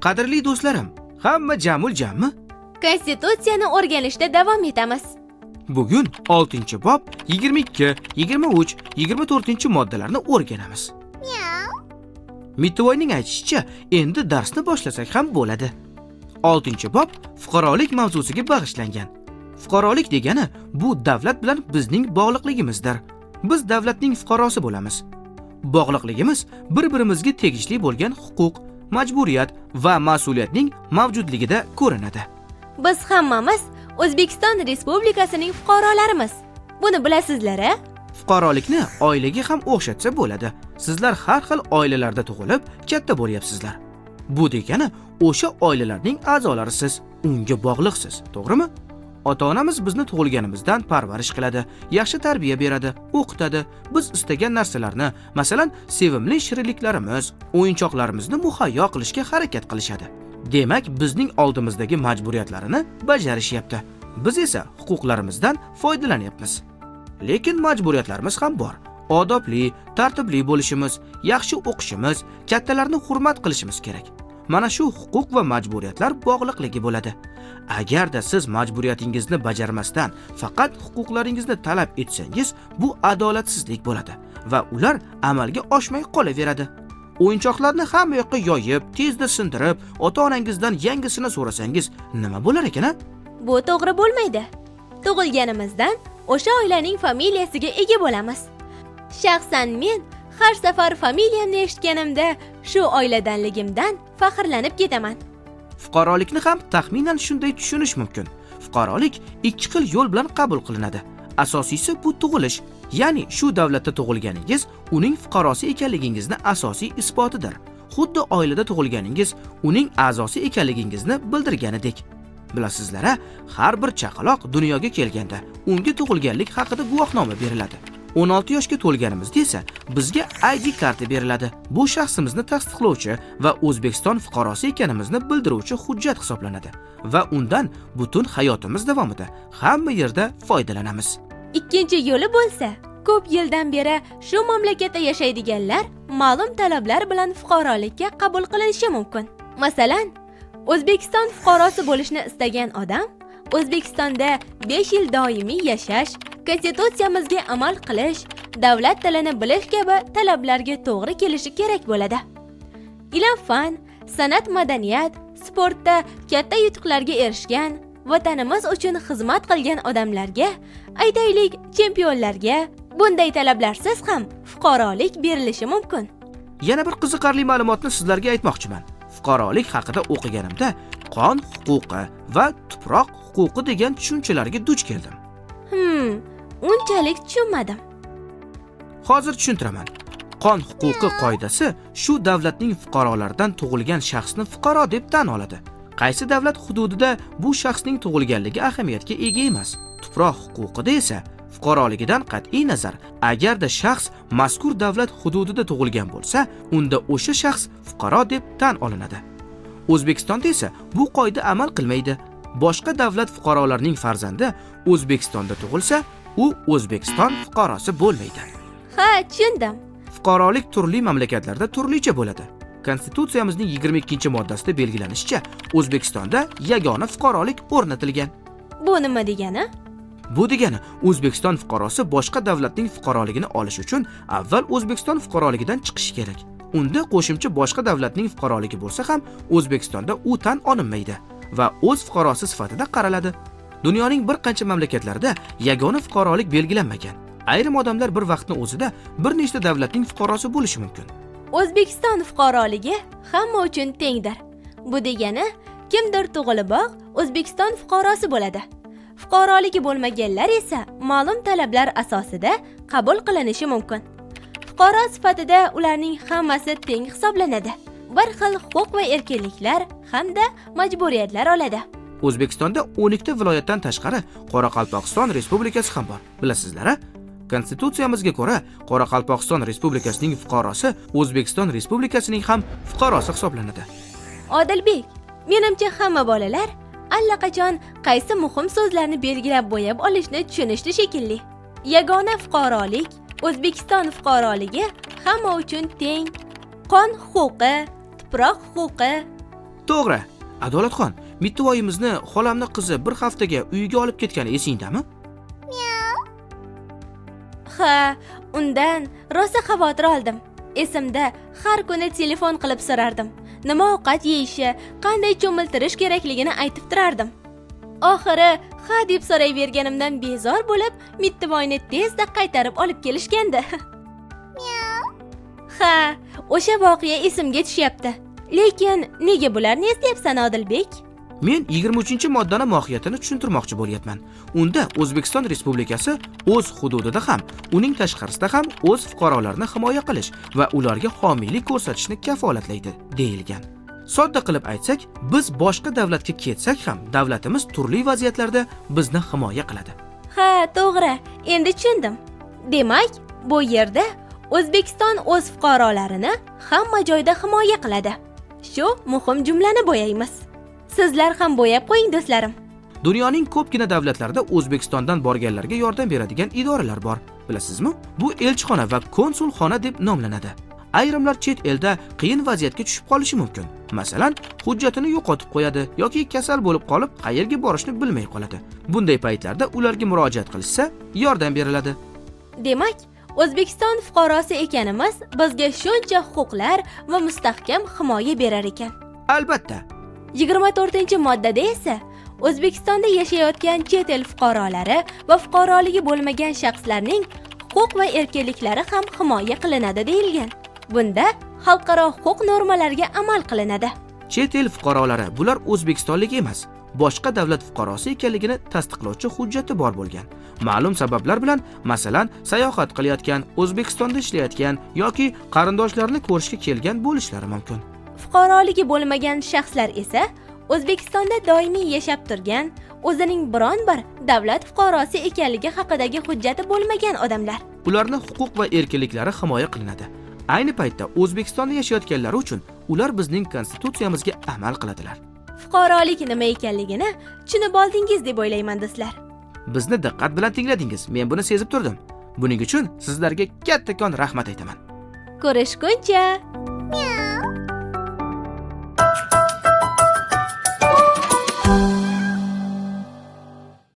Qadrli do'stlarim, hamma jamul jammi? Konstitutsiyani o'rganishda davom etamiz. Bugun 6-bob 22, 23, 24-moddalarni o'rganamiz. Mitvoyning aytishicha, endi darsni boshlasak ham bo'ladi. 6-bob fuqarolik mavzusiga bag'ishlangan. Fuqarolik degani bu davlat bilan bizning bog'liqligimizdir. Biz davlatning fuqarosi bo'lamiz. Bog'liqligimiz bir-birimizga tegishli bo'lgan huquq, majburiyat va mas'uliyatning mavjudligida ko'rinadi. Biz hammamiz O'zbekiston Respublikasining fuqarolarimiz. Buni bilasizlar, a? Fuqarolikni oilaga ham o'xshatsa bo'ladi. Sizlar har xil oilalarda tug'ilib, katta bo'lyapsizlar. Bu degani o'sha oilalarning a'zolarisiz, unga bog'liqsiz, to'g'rimi? Ota-onamiz bizni tug'ilganimizdan parvarish qiladi, yaxshi tarbiya beradi, o'qitadi. Biz istagan narsalarni, masalan, sevimli shirinliklarimiz, o'yinchoqlarimizni muhayyo qilishga harakat qilishadi. Demak, bizning oldimizdagi majburiyatlarini bajarishyapti. Biz esa huquqlarimizdan foydalanyapmiz. Lekin majburiyatlarimiz ham bor. Odobli, tartibli bo'lishimiz, yaxshi o'qishimiz, kattalarni hurmat qilishimiz kerak. Mana shu huquq va majburiyatlar bog'liqligi bo'ladi. Agarda siz majburiyatingizni bajarmasdan faqat huquqlaringizni talab etsangiz, bu adolatsizlik bo'ladi va ular amalga oshmay qolaveradi. O'yinchoqlarni hamma yoqqa yoyib, tezda sindirib, ota-onangizdan yangisini so'rasangiz, nima bo'lar ekan a? Bu to'g'ri bo'lmaydi. Tug'ilganimizdan o'sha oilaning familiyasiga ega bo'lamiz. Shaxsan men har safar familiyamni eshitganimda shu oiladanligimdan faxrlanib ketaman. Fuqarolikni ham taxminan shunday tushunish mumkin. Fuqarolik ikki xil yo'l bilan qabul qilinadi. Asosiysi bu tug'ilish, ya'ni shu davlatda tug'ilganingiz uning fuqarosi ekanligingizni asosiy isbotidir. Xuddi oilada tug'ilganingiz uning a'zosi ekanligingizni bildirganidek. Bilasizlar-a, har bir chaqaloq dunyoga kelganda unga tug'ilganlik haqida guvohnoma beriladi. 16 yoshga to'lganimizda esa bizga ID karta beriladi. Bu shaxsimizni tasdiqlovchi va O'zbekiston fuqarosi ekanimizni bildiruvchi hujjat hisoblanadi va undan butun hayotimiz davomida hamma yerda foydalanamiz. Ikkinchi yo'li bo'lsa, ko'p yildan beri shu mamlakatda yashaydiganlar ma'lum talablar bilan fuqarolikka qabul qilinishi mumkin. Masalan, O'zbekiston fuqarosi bo'lishni istagan odam O'zbekistonda 5 yil doimiy yashash, konstitutsiyamizga amal qilish, davlat tilini bilish kabi talablarga to'g'ri kelishi kerak bo'ladi. Ilm-fan, san'at, madaniyat, sportda katta yutuqlarga erishgan, vatanimiz uchun xizmat qilgan odamlarga, aytaylik, chempionlarga bunday talablarsiz ham fuqarolik berilishi mumkin. Yana bir qiziqarli ma'lumotni sizlarga aytmoqchiman. Fuqarolik haqida o'qiganimda qon huquqi va tuproq huquqi degan tushunchalarga duch keldim. Unchalik tushunmadim. Hozir tushuntiraman. Qon huquqi qoidasi shu davlatning fuqarolaridan tug'ilgan shaxsni fuqaro deb tan oladi. Qaysi davlat hududida bu shaxsning tug'ilganligi ahamiyatga ega emas. Tuproq huquqida esa fuqaroligidan qat'iy nazar, agarda shaxs mazkur davlat hududida tug'ilgan bo'lsa, unda o'sha shaxs fuqaro deb tan olinadi. O'zbekistonda esa bu qoida amal qilmaydi. Boshqa davlat fuqarolarining farzandi O'zbekistonda tug'ilsa, u O'zbekiston fuqarosi bo'lmaydi. Ha, tushundim. Fuqarolik turli mamlakatlarda turlicha bo'ladi. Konstitutsiyamizning 22-moddasida belgilanishicha, O'zbekistonda yagona fuqarolik o'rnatilgan. Bu nima degani? Bu degani O'zbekiston fuqarosi boshqa davlatning fuqaroligini olish uchun avval O'zbekiston fuqaroligidan chiqishi kerak. Unda qo'shimcha boshqa davlatning fuqaroligi bo'lsa ham O'zbekistonda u tan olinmaydi va o'z fuqarosi sifatida qaraladi. Dunyoning bir qancha mamlakatlarida yagona fuqarolik belgilanmagan. Ayrim odamlar bir vaqtni o'zida bir nechta davlatning fuqarosi bo'lishi mumkin. O'zbekiston fuqaroligi hamma uchun tengdir. Bu degani kimdir tug'iliboq O'zbekiston fuqarosi bo'ladi. Fuqaroligi bo'lmaganlar esa ma'lum talablar asosida qabul qilinishi mumkin. Fuqaro sifatida ularning hammasi teng hisoblanadi. Bir xil huquq va erkinliklar hamda majburiyatlar oladi. O'zbekistonda 12 ta viloyatdan tashqari Qoraqalpog'iston Respublikasi ham bor. Bilasizlar-a? Konstitutsiyamizga ko'ra, Qoraqalpog'iston Respublikasining fuqarosi O'zbekiston Respublikasining ham fuqarosi hisoblanadi. Odilbek, menimcha hamma bolalar allaqachon qaysi muhim so'zlarni belgilab bo'yab olishni tushunishdi shekilli. Yagona fuqarolik, O'zbekiston fuqaroligi hamma uchun teng, qon huquqi, tuproq huquqi. To'g'ri. Adolatxon, Mittivoyimizni xolamni qizi bir haftaga uyiga olib ketgani esingdami? Ha, undan rosa xavotir oldim. Esimda, har kuni telefon qilib so'rardim. Nima ovqat yeyishi, qanday cho'miltirish kerakligini aytib turardim. Oxiri ha deb so'rayverganimdan bezor bo'lib, Mittivoyni tezda qaytarib olib kelishgandi. Ha, o'sha voqea esimga tushyapti. Lekin nega bularni eslayapsan, Odilbek? Men 23-moddani mohiyatini tushuntirmoqchi bo'lyapman. Unda O'zbekiston Respublikasi o'z hududida ham, uning tashqarisida ham o'z fuqarolarini himoya qilish va ularga homiylik ko'rsatishni kafolatlaydi, deyilgan. Sodda qilib aytsak, biz boshqa davlatga ketsak ham, davlatimiz turli vaziyatlarda bizni himoya qiladi. Ha, to'g'ri. Endi tushundim. Demak, bu yerda O'zbekiston o'z fuqarolarini hamma joyda himoya qiladi. Shu muhim jumlani bo'yaymiz. Sizlar ham bo'yab qo'ying, do'stlarim. Dunyoning ko'pgina davlatlarida O'zbekistondan borganlarga yordam beradigan idoralar bor. Bilasizmi? Bu elchixona va konsulxona deb nomlanadi. Ayrimlar chet elda qiyin vaziyatga tushib qolishi mumkin. Masalan, hujjatini yo'qotib qo'yadi yoki kasal bo'lib qolib, qayerga borishni bilmay qoladi. Bunday paytlarda ularga murojaat qilishsa, yordam beriladi. Demak, O'zbekiston fuqarosi ekanimiz bizga shuncha huquqlar va mustahkam himoya berar ekan. Albatta. 24-moddada esa O'zbekistonda yashayotgan chet el fuqarolari va fuqaroligi bo'lmagan shaxslarning huquq va erkinliklari ham himoya qilinadi deyilgan. Bunda xalqaro huquq normalariga amal qilinadi. Chet el fuqarolari bular o'zbekistonlik emas, boshqa davlat fuqarosi ekanligini tasdiqlovchi hujjati bor bo'lgan. Ma'lum sabablar bilan, masalan, sayohat qilayotgan, O'zbekistonda ishlayotgan yoki qarindoshlarini ko'rishga kelgan bo'lishlari mumkin. Fuqaroligi bo'lmagan shaxslar esa O'zbekistonda doimiy yashab turgan, o'zining biron bir davlat fuqarosi ekanligi haqidagi hujjati bo'lmagan odamlar. Ularni huquq va erkinliklari himoya qilinadi. Ayni paytda O'zbekistonda yashayotganlari uchun ular bizning konstitutsiyamizga amal qiladilar. Fuqarolik nima ekanligini tushunib oldingiz deb o'ylayman, do'stlar. Bizni diqqat bilan tingladingiz. Men buni sezib turdim. Buning uchun sizlarga kattakon rahmat aytaman. Ko'rishguncha.